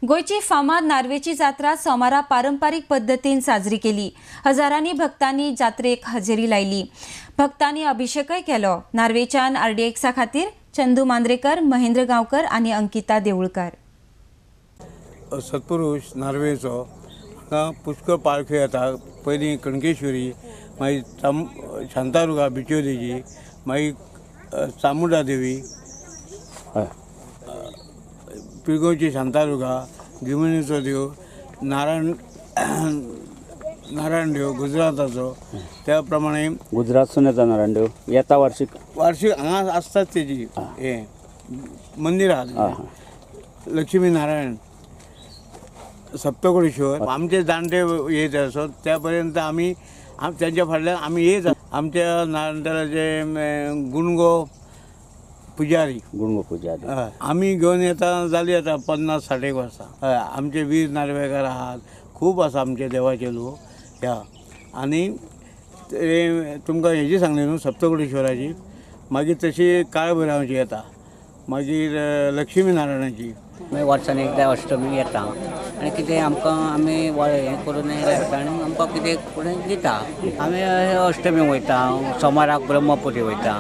गोंयची फामाद नार्वेची जात्रा सोमारा पारंपारीक पद्दतीन साजरी केली. हजारांनी भक्तांनी जात्रेक हजेरी लायली. भक्तांनी अभिषेकय केलो. नार्वेच्यान आरडीएक्सा खातीर चंदू मांद्रेकर, महेंद्र गांवकर आनी अंकिता देऊळकार. सत्पुरुष नार्वेचो हांगा पुष्कळ पालखी येता. पयलीं कणकेश्वरी, मागीर शांतादुर्गा बिचोलीची, मागीर चामुंडा देवी, पिळगोवची शांतादुर्गा, गिमणीचो देव, नारायण नारायण देव गुजराताचो. त्या प्रमाणे गुजरातसून येता नारायण देव येता वार्षिक वार्षिक हांगा आसतात तेजी हें मंदिर आहा. लक्ष्मी नारायण, सप्तकोटेश्वर. आमचे जाणटे येत आसत त्या पर्यंत आमी त्यांच्या फाटल्यान आमी येत. आमच्या नारायण गुणगो पुजारी, गुणगो पुजारी आमी घेवन येता. जाली आतां 50-60 वर्सां. हय, आमचे वीर नार्वेकार आहात, खूब आसा आमचे देवाचे लोक ह्या. आनी ते तुमकां हेजी सांगली न्हू सप्तकोटेश्वराची, मागीर तशी काळभैरवाची येता, मागीर लक्ष्मी नारायणाची. मागीर वर्सान एकदां अष्टमी येता आनी कितें आमकां आमी हें करून येता आनी आमकां कितें कोण दिता. आमी अष्टमी वयता, सोमाराक ब्रह्मपुरी वयता,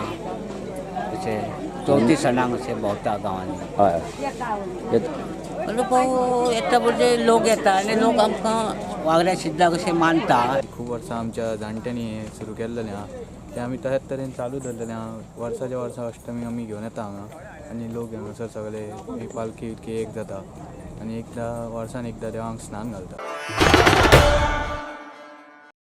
अशें चवथी सणाक अशें भोंवता गांवांनी. हय, लोक येता म्हणजे लोक येता आनी लोक आमकां वागऱ्या सिद्धाक अशें मानता. खूब वर्सां आमच्या जाणट्यांनी हें सुरू केल्लेलें आहा, तें आमी तशेंच तरेन चालू दवरलेलें आहा. वर्साच्या वर्सा अष्टमी आमी घेवन येता हांगा आनी लोक हांगासर सगळे एक पालखी इतकी एक जाता आनी एकदां वर्सान एकदां देवांक स्नान घालता.